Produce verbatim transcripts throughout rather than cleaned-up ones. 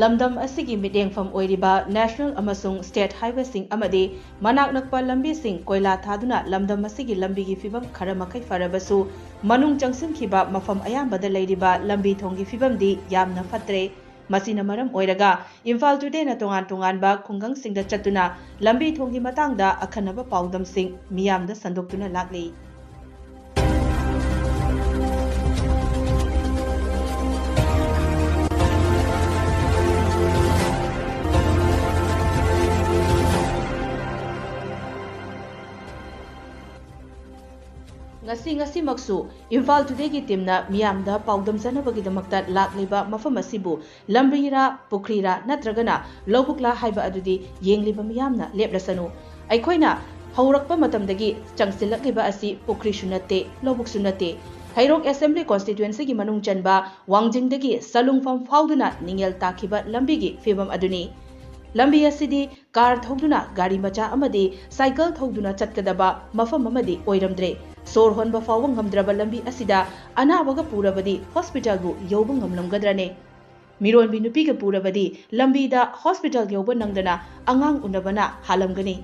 ꯂꯝꯗꯝ ꯑꯁꯤꯒꯤ ꯃꯤꯠꯌꯦꯡꯐꯝ ꯑꯣꯏꯔꯤꯕ ꯅꯦꯁꯅꯦꯜ ꯑꯃꯁꯨꯡ ꯁ꯭ꯇꯦꯠ ꯍꯥꯏꯋꯦꯁꯤꯡ ꯑꯃꯗꯤ ꯃꯅꯥꯛ ꯅꯛꯄ ꯂꯝꯕꯤꯁꯤꯡ ꯀꯣꯏꯂꯥ ꯊꯥꯗꯨꯅ ꯂꯝꯗꯝ ꯑꯁꯤꯒꯤ ꯂꯝꯕꯤꯒꯤ ꯐꯤꯕꯝ ꯈꯔ ꯃꯈꯩ ꯐꯔꯕꯁꯨ, ꯃꯅꯨꯡ ꯆꯪꯁꯤꯟꯈꯤꯕ ꯃꯐꯝ ꯑꯌꯥꯝꯕꯗ ꯂꯩꯔꯤꯕ ꯂꯝꯕꯤ ꯊꯣꯡꯒꯤ ꯐꯤꯕꯝꯗꯤ ꯌꯥꯝꯅ ꯐꯠꯇ꯭ꯔꯦ꯫ ꯃꯁꯤꯅ ꯃꯔꯝ ꯑꯣꯏꯔꯒ ꯏꯝꯐꯥꯜ ꯇꯨꯗꯦꯅ ꯇꯣꯉꯥꯟ ꯇꯣꯉꯥꯟꯕ ꯈꯨꯡꯒꯪꯁꯤꯡꯗ ꯆꯠꯇꯨꯅ ꯂꯝꯕꯤ ꯊꯣꯡꯒꯤ ꯃꯇꯥꯡꯗ ꯑꯈꯟꯅꯕ ꯄꯥꯎꯗꯝꯁꯤꯡ ꯃꯤꯌꯥꯝꯗ ꯁꯟꯗꯣꯛꯇꯨꯅ ꯂꯥꯛꯂꯤ꯫ ꯉꯁꯤ ꯉꯁꯤꯃꯛꯁꯨ ꯏꯝꯐꯥꯜ ꯇꯨꯗꯦꯒꯤ ꯇꯤꯝꯅ ꯃꯤꯌꯥꯝꯗ ꯄꯥꯎꯗꯝꯖꯅꯕꯒꯤꯗꯃꯛꯇ ꯂꯥꯛꯂꯤꯕ ꯃꯐꯝ ꯑꯁꯤꯕꯨ ꯂꯝꯕꯤꯔꯥ, ꯄꯨꯈ꯭ꯔꯤꯔꯥ ꯅꯠꯇ꯭ꯔꯒꯅ ꯂꯧꯕꯨꯛꯂꯥ ꯍꯥꯏꯕ ꯑꯗꯨꯗꯤ ꯌꯦꯡꯂꯤꯕ ꯃꯤꯌꯥꯝꯅ ꯂꯦꯞꯂꯁꯅꯨ꯫ ꯑꯩꯈꯣꯏꯅ ꯍꯧꯔꯛꯄ ꯃꯇꯝꯗꯒꯤ ꯆꯪꯁꯤꯜꯂꯛꯂꯤꯕ ꯑꯁꯤ ꯄꯨꯈ꯭ꯔꯤꯁꯨ ꯅꯠꯇꯦ, ꯂꯧꯕꯨꯛꯁꯨ ꯅꯠꯇꯦ꯫ ꯍꯩꯔꯣꯛ ꯑꯦꯁꯦꯝꯕ꯭ꯂꯤ ꯀꯣꯟꯁꯇꯤꯇ꯭ꯋꯦꯟꯁꯤꯒꯤ ꯃꯅꯨꯡ ꯆꯟꯕ ꯋꯥꯡꯖꯤꯡꯗꯒꯤ ꯁꯂꯨꯡꯐꯝ ꯐꯥꯎꯗꯨꯅ ꯅꯤꯡꯉꯦꯜ ꯇꯥꯈꯤꯕ ꯂꯝꯕꯤꯒꯤ ꯐꯤꯕꯝ ꯑꯗꯨꯅꯤ꯫ ꯂꯝꯕꯤ ꯑꯁꯤꯗꯤ ꯀꯥꯔ ꯊꯧꯗꯨꯅ, ꯒꯥꯔꯤ ꯃꯆꯥ ꯑꯃꯗꯤ ꯁꯥꯏꯀꯜ ꯊꯧꯗꯨꯅ ꯆꯠꯀꯗꯕ ꯃꯐꯝ ꯑꯃꯗꯤ ꯑꯣꯏꯔꯝꯗ꯭ꯔꯦ꯫ ꯁꯣꯔ ꯍꯣꯟꯕ ꯐꯥꯎꯕ ꯉꯝꯗ꯭ꯔꯕ ꯂꯝꯕꯤ ꯑꯁꯤꯗ ꯑꯅꯥꯕꯒ ꯄꯨꯔꯕꯗꯤ ꯍꯣꯁꯄꯤꯇꯥꯜꯕꯨ ꯌꯧꯕ ꯉꯝꯂꯝꯒꯗ꯭ꯔꯅꯦ? ꯃꯤꯔꯣꯟꯕꯤ ꯅꯨꯄꯤꯒ ꯄꯨꯔꯕꯗꯤ ꯂꯝꯕꯤꯗ ꯍꯣꯁꯄꯤꯇꯥꯜ ꯌꯧꯕ ꯅꯪꯗꯅ ꯑꯉꯥꯡ ꯎꯅꯕꯅ ꯍꯥꯜꯂꯝꯒꯅꯤ꯫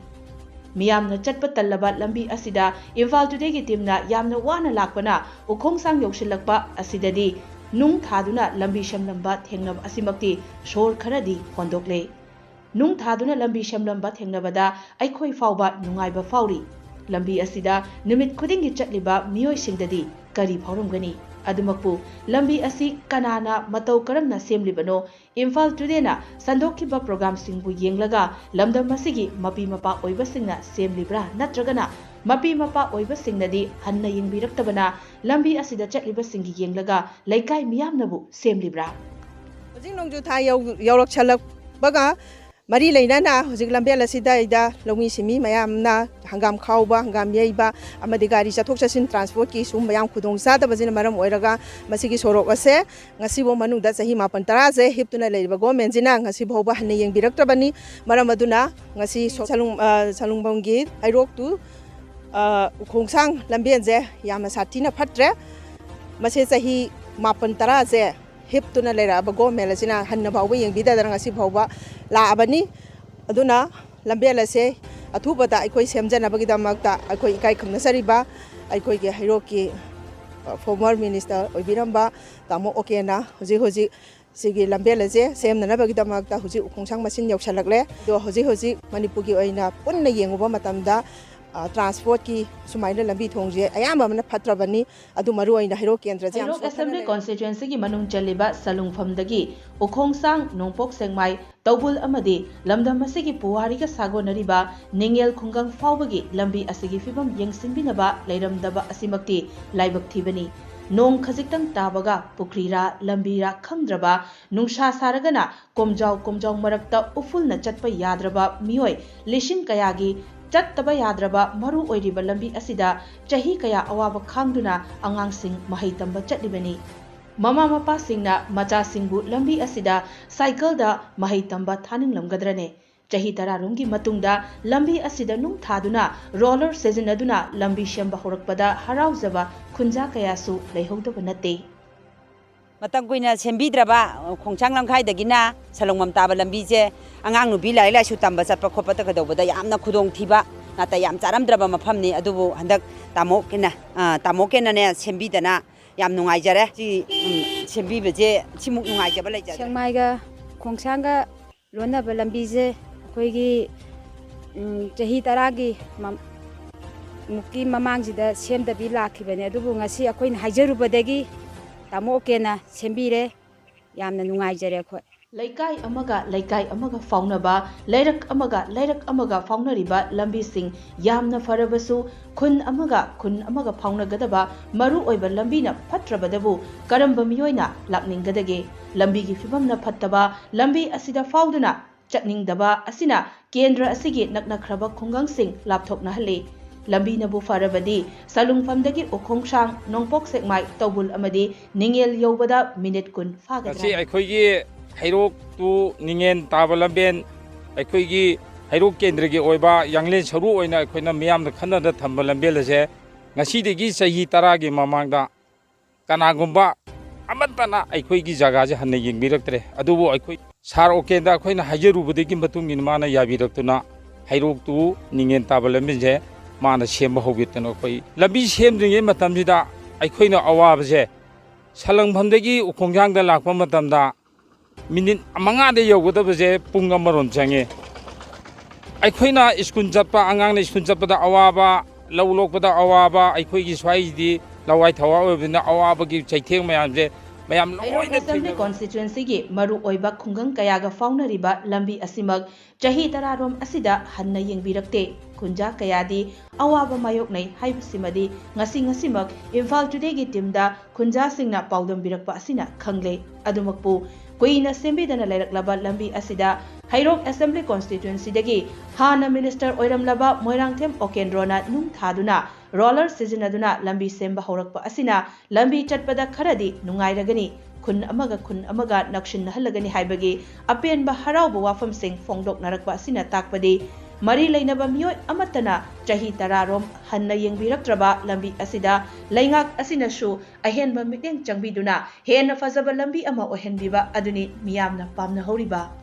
ꯃꯤꯌꯥꯝꯅ ꯆꯠꯄ ꯇꯜꯂꯕ ꯂꯝꯕꯤ ꯑꯁꯤꯗ ꯏꯝꯐꯥꯜ ꯇꯨꯗꯦꯒꯤ ꯇꯤꯝꯅ ꯌꯥꯝꯅ ꯋꯥꯅ ꯂꯥꯛꯄꯅ ꯎꯈꯣꯡꯁꯥꯡ ꯌꯧꯁꯤꯜꯂꯛꯄ ꯑꯁꯤꯗꯗꯤ ꯅꯨꯡ ꯊꯥꯗꯨꯅ ꯂꯝꯕꯤ ꯁꯦꯝꯂꯝꯕ ꯊꯦꯡꯅꯕ ꯑꯁꯤꯃꯛꯇꯤ ꯁꯣꯔ ꯈꯔꯗꯤ ꯍꯣꯟꯗꯣꯛꯂꯦ꯫ ꯅꯨꯡ ꯊꯥꯗꯨꯅ ꯂꯝꯕꯤ ꯁꯦꯝꯂꯝꯕ ꯊꯦꯡꯅꯕꯗ ꯑꯩꯈꯣꯏ ꯐꯥꯎꯕ ꯅꯨꯡꯉꯥꯏꯕ ꯐꯥꯎꯔꯤ꯫ ꯂꯝꯕꯤ ꯑꯁꯤꯗ ꯅꯨꯃꯤꯠ ꯈꯨꯗꯤꯡꯒꯤ ꯆꯠꯂꯤꯕ ꯃꯤꯑꯣꯏꯁꯤꯡꯗꯗꯤ ꯀꯔꯤ ꯐꯥꯎꯔꯝꯒꯅꯤ? ꯑꯗꯨꯃꯛꯄꯨ, ꯂꯝꯕꯤ ꯑꯁꯤ ꯀꯅꯥꯅ, ꯃꯇꯧ ꯀꯔꯝꯅ ꯁꯦꯝꯂꯤꯕꯅꯣ? ꯏꯝꯐꯥꯜ ꯇꯨꯗꯦꯅ ꯁꯟꯗꯣꯛꯈꯤꯕ ꯄ꯭ꯔꯣꯒ꯭ꯔꯥꯝꯁꯤꯡꯕꯨ ꯌꯦꯡꯂꯒ ꯂꯝꯗꯝ ꯑꯁꯤꯒꯤ ꯃꯄꯤ ꯃꯄꯥ ꯑꯣꯏꯕꯁꯤꯡꯅ ꯁꯦꯝꯂꯤꯕ꯭ꯔꯥ, ꯅꯠꯇ꯭ꯔꯒꯅ ꯃꯄꯤ ꯃꯄꯥ ꯑꯣꯏꯕꯁꯤꯡꯅꯗꯤ ꯍꯟꯅ ꯌꯦꯡꯕꯤꯔꯛꯇꯕꯅ ꯂꯝꯕꯤ ꯑꯁꯤꯗ ꯆꯠꯂꯤꯕꯁꯤꯡꯒꯤ ꯌꯦꯡꯂꯒ ꯂꯩꯀꯥꯏ ꯃꯤꯌꯥꯝꯅꯕꯨ ꯁꯦꯝꯂꯤꯕ꯭ꯔꯥ? ꯍꯧꯖꯤꯛ ꯅꯣꯡꯖꯨ ꯊꯥ ꯌꯧ-, ꯌꯧꯔꯛꯁꯜꯂꯛꯄꯒ ꯃꯔꯤ ꯂꯩꯅꯅ ꯍꯧꯖꯤꯛ ꯂꯝꯕꯦꯜ ꯑꯁꯤꯗ ꯂꯧꯃꯤ ꯁꯤꯟꯃꯤ ꯃꯌꯥꯝꯅ ꯍꯪꯒꯥꯝ ꯈꯥꯎꯕ, ꯍꯪꯒꯥꯝ ꯌꯩꯕ ꯑꯃꯗꯤ ꯒꯥꯔꯤ ꯆꯠꯊꯣꯛ ꯆꯠꯁꯤꯟ, ꯇ꯭ꯔꯥꯟꯁꯄꯣꯔꯠꯀꯤ ꯁꯤꯒꯨꯝꯕ ꯌꯥꯝ ꯈꯨꯗꯣꯡꯆꯥꯗꯕꯁꯤꯅ ꯃꯔꯝ ꯑꯣꯏꯔꯒ ꯃꯁꯤꯒꯤ ꯁꯣꯔꯣꯛ ꯑꯁꯦ ꯉꯁꯤꯐꯥꯎ ꯃꯅꯨꯡꯗ ꯆꯍꯤ ꯃꯥꯄꯟ ꯇꯔꯥꯁꯦ ꯍꯤꯞꯇꯨꯅ ꯂꯩꯔꯤꯕ ꯒꯣꯔꯃꯦꯟꯁꯤꯅ ꯉꯁꯤ ꯐꯥꯎꯕ ꯍꯟꯅ ꯌꯦꯡꯕꯤꯔꯛꯇ꯭ꯔꯕꯅꯤ꯫ ꯃꯔꯝ ꯑꯗꯨꯅ ꯉꯁꯤ ꯁꯣ-, ꯁꯂꯨꯡ-, ꯑ, ꯁꯂꯨꯡꯕꯝꯒꯤ ꯍꯩꯔꯣꯛ ꯇꯨ, ꯑ, ꯎꯈꯣꯡꯁꯥꯡ ꯂꯝꯕꯦꯜꯁꯦ ꯌꯥꯝꯅ ꯁꯥꯊꯤꯅ ꯐꯠꯇ꯭ꯔꯦ꯫ ꯃꯁꯤ ꯆꯍꯤ ꯃꯥꯄꯟ ꯇꯔꯥꯁꯦ ꯍꯤꯞꯇꯨꯅ ꯂꯩꯔꯛꯑꯕ ꯒꯣꯔꯃꯦꯟ ꯑꯁꯤꯅ ꯍꯟꯅ ꯐꯥꯎꯕ ꯌꯦꯡꯕꯤꯗꯗꯅ ꯉꯁꯤ ꯐꯥꯎꯕ ꯂꯥꯛꯑꯕꯅꯤ꯫ ꯑꯗꯨꯅ ꯂꯝꯕꯦꯜ ꯑꯁꯦ ꯑꯊꯨꯕꯗ ꯑꯩꯈꯣꯏ ꯁꯦꯝꯖꯅꯕꯒꯤꯗꯃꯛꯇ ꯑꯩꯈꯣꯏ ꯏꯀꯥꯏ ꯈꯨꯝꯅꯖꯔꯤꯕ ꯑꯩꯈꯣꯏꯒꯤ ꯍꯩꯔꯣꯛꯀꯤ, ꯑ, ꯐꯣꯔꯃꯔ ꯃꯤꯅꯤꯁꯇꯔ ꯑꯣꯏꯕꯤꯔꯝꯕ ꯇꯥꯃꯣ ꯑꯣꯀꯦꯅ ꯍꯧꯖꯤꯛ ꯍꯧꯖꯤꯛ ꯁꯤꯒꯤ ꯂꯝꯕꯦꯜ ꯑꯁꯦ ꯁꯦꯝꯅꯅꯕꯒꯤꯗꯃꯛꯇ ꯍꯧꯖꯤꯛ ꯎꯈꯣꯡꯁꯥꯡ ꯃꯁꯤꯟ ꯌꯧꯁꯜꯂꯛꯂꯦ꯫ ꯑꯗꯣ ꯍꯧꯖꯤꯛ ꯍꯧꯖꯤꯛ ꯃꯅꯤꯄꯨꯔꯒꯤ ꯑꯣꯏꯅ ꯄꯨꯟꯅ ꯌꯦꯡꯉꯨꯕ ꯃꯇꯝꯗ, ꯑ, ꯇ꯭ꯔꯥꯟꯁꯄꯣꯔꯠꯀꯤ ꯁꯨꯃꯥꯏꯅ ꯂꯝꯕꯤ ꯊꯣꯡꯁꯦ ꯑꯌꯥꯝꯕ ꯑꯃꯅ ꯐꯠꯇ꯭ꯔꯕꯅꯤ꯫ ꯑꯗꯨ ꯃꯔꯨ ꯑꯣꯏꯅ ꯍꯩꯔꯣꯛ ꯀꯦꯟꯗ꯭ꯔꯁꯦ ꯌꯥꯝ ꯍꯩꯔꯣꯛ ꯁꯣꯠꯊꯅ ꯑꯦꯁꯦꯝꯕ꯭ꯂꯤ ꯂꯩꯔꯦ꯫ ꯀꯣꯟꯁꯇꯤꯇ꯭ꯋꯦꯟꯁꯤꯒꯤ ꯃꯅꯨꯡ ꯆꯜꯂꯤꯕ ꯁꯂꯨꯡꯐꯝꯗꯒꯤ ꯎꯈꯣꯡꯁꯥꯡ, ꯅꯣꯡꯄꯣꯛ ꯁꯦꯛꯃꯥꯏ, ꯇꯧꯕꯨꯜ ꯑꯃꯗꯤ ꯂꯝꯗꯝ ꯑꯁꯤꯒꯤ ꯄꯨꯋꯥꯔꯤꯒ ꯁꯥꯒꯣꯟꯅꯔꯤꯕ ꯅꯤꯡꯉꯦꯜ ꯈꯨꯡꯒꯪ ꯐꯥꯎꯕꯒꯤ ꯂꯝꯕꯤ ꯑꯁꯤꯒꯤ ꯐꯤꯕꯝ ꯌꯦꯡꯁꯤꯟꯕꯤꯅꯕ ꯂꯩꯔꯝꯗꯕ ꯑꯁꯤꯃꯛꯇꯤ ꯂꯥꯏꯕꯛ ꯊꯤꯕꯅꯤ꯫ ꯅꯣꯡ ꯈꯖꯤꯛꯇꯪ ꯇꯥꯕꯒ ꯄꯨꯈ꯭ꯔꯤꯔꯥ ꯂꯝꯕꯤꯔꯥ ꯈꯪꯗ꯭ꯔꯕ, ꯅꯨꯡꯁꯥ ꯁꯥꯔꯒꯅ ꯀꯣꯝꯖꯥꯎ ꯀꯣꯝꯖꯥꯎ ꯃꯔꯛꯇ ꯎꯐꯨꯜꯅ ꯆꯠꯄ ꯌꯥꯗ꯭ꯔꯕ ꯃꯤꯑꯣꯏ ꯂꯤꯁꯤꯡ ꯀꯌꯥꯒꯤ ꯆꯠꯇꯕ ꯌꯥꯗ꯭ꯔꯕ ꯃꯔꯨ ꯑꯣꯏꯔꯤꯕ ꯂꯝꯕꯤ ꯑꯁꯤꯗ ꯆꯍꯤ ꯀꯌꯥ ꯑꯋꯥꯕ ꯈꯥꯡꯗꯨꯅ ꯑꯉꯥꯡꯁꯤꯡ ꯃꯍꯩ ꯇꯝꯕ ꯆꯠꯂꯤꯕꯅꯤ꯫ ꯃꯃꯥ ꯃꯄꯥꯁꯤꯡꯅ ꯃꯆꯥꯁꯤꯡꯕꯨ ꯂꯝꯕꯤ ꯑꯁꯤꯗ ꯁꯥꯏꯀꯜꯗ ꯃꯍꯩ ꯇꯝꯕ ꯊꯥꯅꯤꯡꯂꯝꯒꯗ꯭ꯔꯅꯦ? ꯆꯍꯤ ꯇꯔꯥꯔꯣꯝꯒꯤ ꯃꯇꯨꯡꯗ ꯂꯝꯕꯤ ꯑꯁꯤꯗ ꯅꯨꯡ ꯊꯥꯗꯨꯅ, ꯔꯣꯂꯔ ꯁꯤꯖꯤꯟꯅꯗꯨꯅ ꯂꯝꯕꯤ ꯁꯦꯝꯕ ꯍꯧꯔꯛꯄꯗ ꯍꯔꯥꯎꯖꯕ ꯈꯨꯟꯖꯥ ꯀꯌꯥꯁꯨ ꯂꯩꯍꯧꯗꯕ ꯅꯠꯇꯦ꯫ ꯃꯇꯝ ꯀꯨꯏꯅ ꯁꯦꯝꯕꯤꯗ꯭ꯔꯕ, ꯈꯣꯡꯁꯥꯡ ꯂꯝꯈꯥꯏꯗꯒꯤꯅ ꯁꯂꯨꯡꯕꯝ ꯇꯥꯕ ꯂꯝꯕꯤꯁꯦ ꯑꯉꯥꯡ ꯅꯨꯄꯤ ꯂꯥꯏꯔꯤꯛ ꯂꯥꯏꯁꯨ ꯇꯝꯕ ꯆꯠꯄ ꯈꯣꯠꯄꯗ ꯀꯩꯗꯧꯕꯗ ꯌꯥꯝꯅ ꯈꯨꯗꯣꯡꯊꯤꯕ, ꯅꯥꯇꯩ ꯌꯥꯝ ꯆꯥꯔꯝꯗ꯭ꯔꯕ ꯃꯐꯝꯅꯤ꯫ ꯑꯗꯨꯕꯨ ꯍꯟꯗꯛ ꯇꯥꯃꯣ ꯀꯦꯅ-, ꯑ, ꯇꯥꯃꯣ ꯀꯦꯅꯅꯦ ꯁꯦꯝꯕꯤꯗꯅ ꯌꯥꯝ ꯅꯨꯡꯉꯥꯏꯖꯔꯦ꯫ ꯁꯤ, ꯎꯝ, ꯁꯦꯝꯕꯤꯕꯁꯦ ꯁꯤꯃꯨꯛ ꯅꯨꯡꯉꯥꯏꯖꯕ ꯂꯩꯖꯗ꯭ꯔꯦ꯫ ꯁꯦꯛꯃꯥꯏꯒ ꯈꯣꯡꯁꯥꯡꯒ ꯂꯣꯟꯅꯕ ꯂꯝꯕꯤꯁꯦ ꯑꯩꯈꯣꯏꯒꯤ, ꯎꯝ, ꯆꯍꯤ ꯇꯔꯥꯒꯤ ꯃ-, ꯃꯨꯛꯀꯤ ꯃꯃꯥꯡꯁꯤꯗ ꯁꯦꯝꯗꯕꯤ ꯂꯥꯛꯈꯤꯕꯅꯦ꯫ ꯑꯗꯨꯕꯨ ꯉꯁꯤ ꯑꯩꯈꯣꯏꯅ ꯍꯥꯏꯖꯔꯨꯕꯗꯒꯤ ꯇꯥꯃꯣ ꯑꯣꯀꯦꯅ ꯁꯦꯝꯕꯤꯔꯦ꯫ ꯌꯥꯝꯅ ꯅꯨꯡꯉꯥꯏꯖꯔꯦ ꯑꯩꯈꯣꯏ꯫ ꯂꯩꯀꯥꯏ ꯑꯃꯒ ꯂꯩꯀꯥꯏ ꯑꯃꯒ ꯐꯥꯎꯅꯕ, ꯂꯩꯔꯛ ꯑꯃꯒ ꯂꯩꯔꯛ ꯑꯃꯒ ꯐꯥꯎꯅꯔꯤꯕ ꯂꯝꯕꯤꯁꯤꯡ ꯌꯥꯝꯅ ꯐꯔꯕꯁꯨ, ꯈꯨꯟ ꯑꯃꯒ ꯈꯨꯟ ꯑꯃꯒ ꯐꯥꯎꯅꯒꯗꯕ ꯃꯔꯨ ꯑꯣꯏꯕ ꯂꯝꯕꯤꯅ ꯐꯠꯇ꯭ꯔꯕꯗꯕꯨ ꯀꯔꯝꯕ ꯃꯤꯑꯣꯏꯅ ꯂꯥꯛꯅꯤꯡꯒꯗꯒꯦ? ꯂꯝꯕꯤꯒꯤ ꯐꯤꯕꯝꯅ ꯐꯠꯇꯕ, ꯂꯝꯕꯤ ꯑꯁꯤꯗ ꯐꯥꯎꯗꯨꯅ ꯆꯠꯅꯤꯡꯗꯕ ꯑꯁꯤꯅ ꯀꯦꯟꯗ꯭ꯔ ꯑꯁꯤꯒꯤ ꯅꯛꯅꯈ꯭ꯔꯕ ꯈꯨꯡꯒꯪꯁꯤꯡ ꯂꯥꯞꯊꯣꯛꯅꯍꯜꯂꯤ꯫ ꯂꯝꯕꯤꯅꯕꯨ ꯐꯔꯕꯗꯤ ꯁꯂꯨꯡꯐꯝꯗꯒꯤ ꯎꯈꯣꯡꯁꯥꯡ, ꯅꯣꯡꯄꯣꯛ ꯁꯦꯛꯃꯥꯏ, ꯇꯧꯕꯨꯜ ꯑꯃꯗꯤ ꯅꯤꯡꯉꯦꯜ ꯌꯧꯕꯗ ꯃꯤꯅꯤꯠ ꯀꯨꯟ ꯉꯁꯤ ꯐꯥꯒꯗ꯭ꯔꯥ? ꯑꯩꯈꯣꯏꯒꯤ ꯍꯩꯔꯣꯛ to ꯅꯤꯡꯉꯦꯜ ꯇꯥꯕ ꯂꯝꯕꯦꯟ, ꯑꯩꯈꯣꯏꯒꯤ ꯍꯩꯔꯣꯛ ꯀꯦꯟꯗ꯭ꯔꯒꯤ ꯑꯣꯏꯕ ꯌꯥꯡꯂꯦꯟ ꯁꯔꯨ ꯑꯣꯏꯅ ꯑꯩꯈꯣꯏꯅ ꯃꯤꯌꯥꯝꯅ ꯈꯟꯅꯗ ꯊꯝꯕ ꯂꯝꯕꯦꯜ ꯑꯁꯦ ꯉꯁꯤꯗꯒꯤ ꯆꯍꯤ ꯇꯔꯥꯒꯤ ꯃꯃꯥꯡꯗ ꯀꯅꯥꯒꯨꯝꯕ ꯑꯃꯠꯇ ꯇꯅ ꯑꯩꯈꯣꯏꯒꯤ ꯖꯒꯥꯁꯦ ꯍꯟꯅ ꯌꯦꯡꯕꯤꯔꯛꯇ꯭ꯔꯦ꯫ ꯑꯗꯨꯕꯨ ꯑꯩꯈꯣꯏ ꯁꯥꯔ ꯑꯣꯀꯦꯟꯗ ꯑꯩꯈꯣꯏꯅ ꯍꯥꯏꯖꯔꯨꯕꯗꯒꯤ ꯃꯇꯨꯡ ꯏꯟꯅ ꯃꯥꯅ ꯌꯥꯕꯤꯔꯛꯇꯨꯅ ꯍꯩꯔꯣꯛ to ꯅꯤꯡꯉꯦꯟ ꯇꯥꯕ ꯂꯝꯕꯤꯁꯦ ꯃꯥꯅ ꯁꯦꯝꯕ ꯍꯧꯕꯤꯔꯛꯇꯅ ꯑꯩꯈꯣꯏ ꯂꯝꯕꯤ ꯁꯦꯝꯗ꯭ꯔꯤꯉꯩ ꯃꯇꯝꯁꯤꯗ ꯑꯩꯈꯣꯏꯅ ꯑꯋꯥꯕꯁꯦ ꯁꯂꯪꯐꯝꯗꯒꯤ ꯎꯈꯣꯡꯖꯥꯡꯗ ꯂꯥꯛꯄ ꯃꯇꯝꯗ ꯃꯤꯅꯤꯠ ꯃꯉꯥꯗ ꯌꯧꯒꯗꯕꯁꯦ ꯄꯨꯡ ꯑꯃꯔꯣꯝ ꯆꯪꯉꯦ꯫ ꯑꯩꯈꯣꯏꯅ ꯁ꯭ꯀꯨꯜ ꯆꯠꯄ, ꯑꯉꯥꯡꯅ ꯁ꯭ꯀꯨꯜ ꯆꯠꯄꯗ ꯑꯋꯥꯕ, ꯂꯧ ꯂꯣꯛꯄꯗ ꯑꯋꯥꯕ, ꯑꯩꯈꯣꯏꯒꯤ ꯁ꯭ꯋꯥꯏꯁꯤꯗꯤ ꯂꯋꯥꯏ ꯊꯋꯥꯏ ꯑꯣꯏꯕꯅꯤꯅ ꯑꯋꯥꯕꯒꯤ ꯆꯩꯊꯦꯡ ꯃꯌꯥꯝꯁꯦ ꯃꯌꯥꯝ ꯍꯩꯔꯣꯛ ꯂꯣꯏꯅ ꯑꯦꯁꯦꯝꯕ꯭ꯂꯤ ꯊꯦꯡꯅꯕ꯫ ꯀꯣꯟꯁꯇꯤꯇ꯭ꯋꯦꯟꯁꯤꯒꯤ ꯃꯔꯨ ꯑꯣꯏꯕ ꯈꯨꯡꯒꯪ ꯀꯌꯥꯒ ꯐꯥꯎꯅꯔꯤꯕ ꯂꯝꯕꯤ ꯑꯁꯤꯃꯛ ꯆꯍꯤ ꯇꯔꯥꯔꯣꯝ ꯑꯁꯤꯗ ꯍꯟꯅ ꯌꯦꯡꯕꯤꯔꯛꯇꯦ꯫ ꯈꯨꯟꯖꯥ ꯀꯌꯥꯗꯤ ꯑꯋꯥꯕ ꯃꯥꯌꯣꯛꯅꯩ ꯍꯥꯏꯕꯁꯤꯃꯗꯤ ꯉꯁꯤ ꯉꯁꯤꯃꯛ ꯏꯝꯐꯥꯜ ꯇꯨꯗꯦꯒꯤ ꯇꯤꯝꯗ ꯈꯨꯟꯖꯥꯁꯤꯡꯅ ꯄꯥꯎꯗꯝꯕꯤꯔꯛꯄ ꯑꯁꯤꯅ ꯈꯪꯂꯦ꯫ ꯑꯗꯨꯃꯛꯄꯨ ꯀꯨꯏꯅ ꯁꯦꯝꯕꯤꯗꯅ ꯂꯩꯔꯛꯂꯕ ꯂꯝꯕꯤ ꯑꯁꯤꯗ ꯍꯩꯔꯣꯛ ꯑꯦꯁꯦꯝꯕ꯭ꯂꯤ ꯀꯣꯟꯁꯇꯤꯇ꯭ꯋꯦꯟꯁꯤꯗꯒꯤ ꯍꯥꯟꯅ ꯃꯤꯅꯤꯁꯇꯔ ꯑꯣꯏꯔꯝꯂꯕ ꯃꯣꯏꯔꯥꯡꯊꯦꯝ ꯑꯣꯀꯦꯟꯗ꯭ꯔꯣꯅ ꯅꯨꯡ ꯊꯥꯗꯨꯅ ꯔꯣꯂꯔ ꯁꯤꯖꯤꯟꯅꯗꯨꯅ ꯂꯝꯕꯤ ꯁꯦꯝꯕ ꯍꯧꯔꯛꯄ ꯑꯁꯤꯅ ꯂꯝꯕꯤ ꯆꯠꯄꯗ ꯈꯔꯗꯤ ꯅꯨꯡꯉꯥꯏꯔꯒꯅꯤ, ꯈꯨꯟ ꯑꯃꯒ ꯈꯨꯟ ꯑꯃꯒ ꯅꯛꯁꯤꯟꯅꯍꯜꯂꯒꯅꯤ ꯍꯥꯏꯕꯒꯤ ꯑꯄꯦꯟꯕ ꯍꯔꯥꯎꯕ ꯋꯥꯐꯝꯁꯤꯡ ꯐꯣꯡꯗꯣꯛꯅꯔꯛꯄ ꯑꯁꯤꯅ ꯇꯥꯛꯄꯗꯤ ꯃꯔꯤ ꯂꯩꯅꯕ ꯃꯤꯑꯣꯏ ꯑꯃꯠꯇꯅ ꯆꯍꯤ ꯇꯔꯥꯔꯣꯝ ꯍꯟꯅ ꯌꯦꯡꯕꯤꯔꯛꯇ꯭ꯔꯕ ꯂꯝꯕꯤ ꯑꯁꯤꯗ ꯂꯩꯉꯥꯛ ꯑꯁꯤꯅꯁꯨ ꯑꯍꯦꯟꯕ ꯃꯤꯠꯌꯦꯡ ꯆꯪꯕꯤꯗꯨꯅ ꯍꯦꯟꯅ ꯐꯖꯕ ꯂꯝꯕꯤ ꯑꯃ ꯑꯣꯏꯍꯟꯕꯤꯕ ꯑꯗꯨꯅꯤ ꯃꯤꯌꯥꯝꯅ ꯄꯥꯝꯅꯍꯧꯔꯤꯕ꯫